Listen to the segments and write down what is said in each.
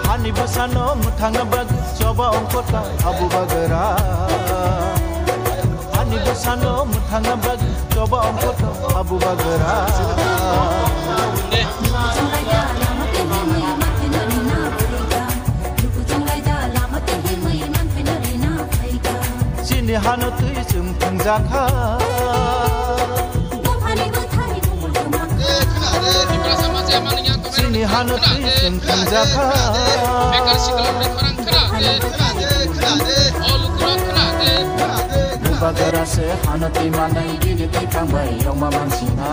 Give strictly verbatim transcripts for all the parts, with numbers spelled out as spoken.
Hani bwsano mwthangna bagwi choba ongkota abu bagra. Hani bwsano mwthangna bagwi choba ongkota abu bagra. Chini hano twi chwng thwngjakha. Chini hano twi chwng thwngjakha. Bubagra se hano twi manai gini twi thangbai yongma mansina.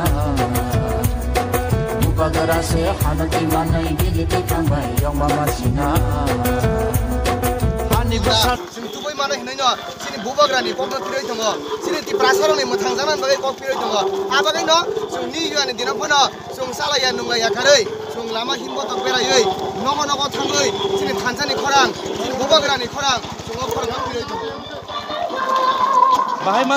Bubagra se hano twi manai gini twi thangbai yongma mansina. Hani bwsa. Chwng tubui mano hinwi no chini bubagrani kokno pirwi tongo, chini Tiprasarokni mwthang janani bagwi kok pirwi tongo. A bagwino chwng ni yuani dino phano chwng chalaiya nunglaiya kharwi chwng lama himbotok beraiwi nogo nogo thangwi chini thansani khorang, chini bubagrani khorang chwng o khorang pirwi tongo. Bahai ma-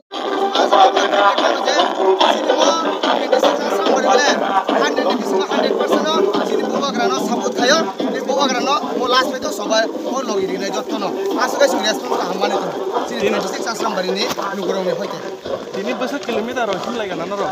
Hundred ni bisingo hundred percent no chini bubagrano support khayo, tei bubagrano mo last bai to sobai o logi rinai jotto no. Aswk kaisa response kaham mani to. Chini twenty six Asrambari ni lukurok ni hoite. Tini bwswk kilometer rok himlai gana norok?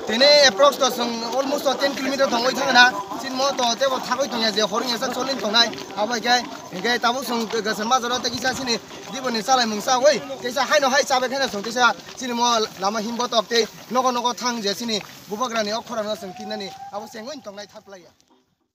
Tini approx to chwng almost to ten kilometer tongwi thangna. Chini mo to tebo thagwi tongya je horong ya sak solin tongnai. Abo hai khe, hinkhe tabuk chwng Gasa Majaro tei kisa chini Diboni chalaimung chawi, teisa haino hai chabai kheno chwng teisa chini mo lama himbotok tei nogo nogo thang je chini bubagrani o khorano chwng tinnani abo chengwi tongnai thaplaiya.